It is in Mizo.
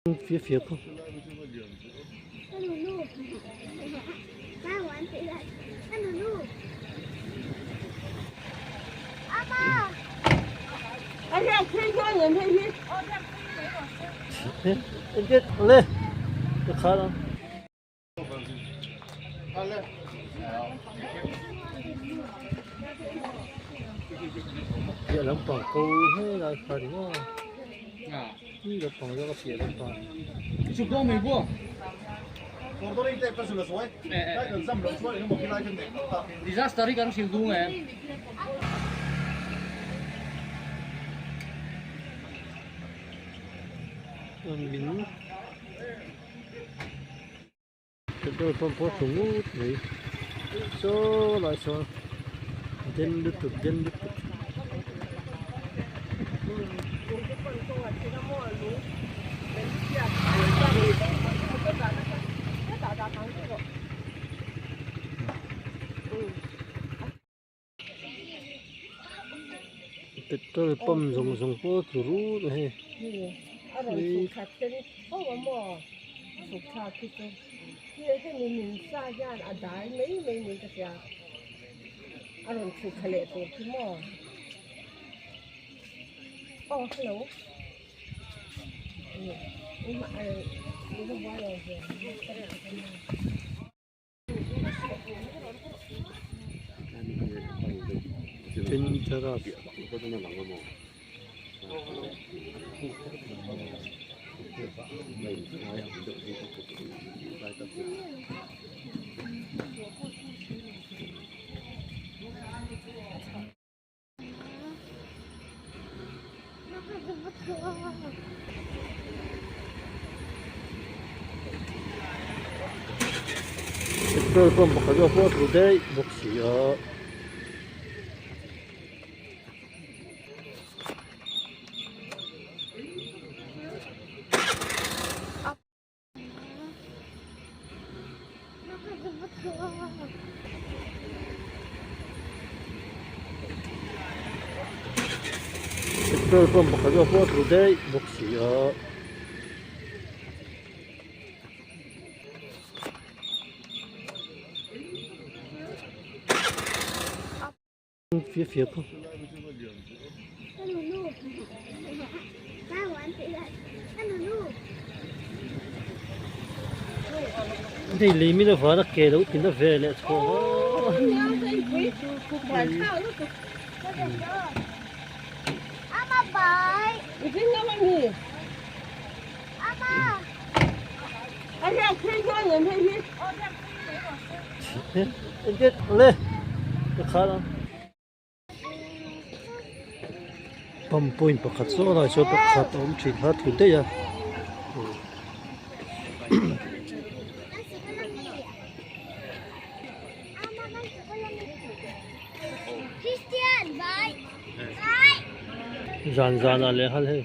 Fia fia khaw. Le ka khar ang. Piah lampang ko helai kha ni maw tui lampang zawk a piah lampang. Disaster hi kan hrilh dung em? Min Petrol pump pawh a tlu ngut mai saw lai sawn den lutuk den lutuk. Petrol pump zawng zawng pawh a tlu rut a hei. Dangerous. Petrol pump pakhat zawk pawh a tlu daih bawk si a. Petrol pump pakhat zawk pawh a tlu daih bawk si a. Fia fia khaw. Hei lei min avana ke lo tina ve leh chhuah a. Le ka khar ang. Pump point pakhat saw lai saw pakhat a awm thin kha a tlu daih a. Zan zanah leh hal hei.